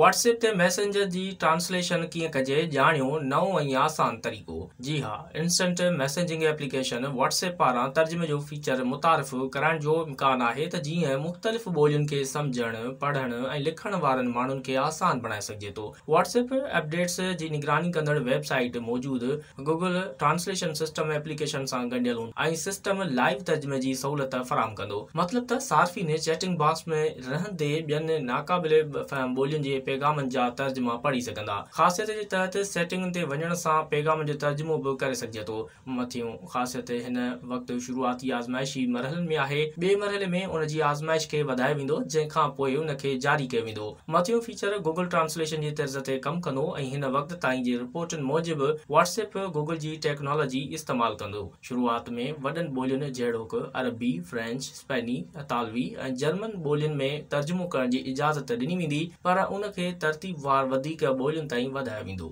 Whats app تي messenger جي translation ڪيئن ڪجي، ڄاڻيو نئون ۽ آسان طريقو. جي ها، instant messaging application Whats app پاران ترجمي جو فيچر متعارف ڪرائڻ جو امڪان آهي ته جيئن مختلف ٻولين کي سمجهڻ، پڙهڻ ۽ لکڻ وارن ماڻهن کي آسان بڻائي سگهجي ٿو. واٽس ايپ اپڊيٽس جي نگراني ڪندڙ ويب سائيٽ موجود گوگل ٽرانسليشن سسٽم ايپليڪيشن سان ڳنڍيل هوندو ۽ سسٽم لائيو ترجمي جي سهولت فراهم ڪندو. مطلب ته صارفين چيٽنگ باڪس ۾ رهندي ٻين ناقابل فهم ٻولين جي پيغامن جا ترجما پڙهي سگهندا. خاصيت جي تحت سيٽنگ تي وڃڻ سان پيغامن جو ترجمو به ڪري سگهجي ٿو. مٿيون خاصيت هن وقت شروعاتي آزمائشي مرحلن ۾ آهي. ٻئي مرحلي ۾ ان جي آزمائش کي وڌايو ويندو جنهن کان پوء ان کي جاري ڪيو ويندو. مٿيون فيچر گوگل ٽرانسليشن جي طرز تي ڪم ڪندو ۽ هن وقت تائين جي رپورٽن موجب واٽس ايپ گوگل جي ٽيڪنالاجي استعمال ڪندو. شروعات ۾ وڏن ٻولين جهڙوڪ عربي، فرينچ، اسپيني، اطالوي ۽ جرمن ٻولين ۾ ترجمو ڪرڻ جي اجازت ڏني ويندي پر ان کي ترتيبوار وڌيڪ ٻولين تائين وڌايو ويندو.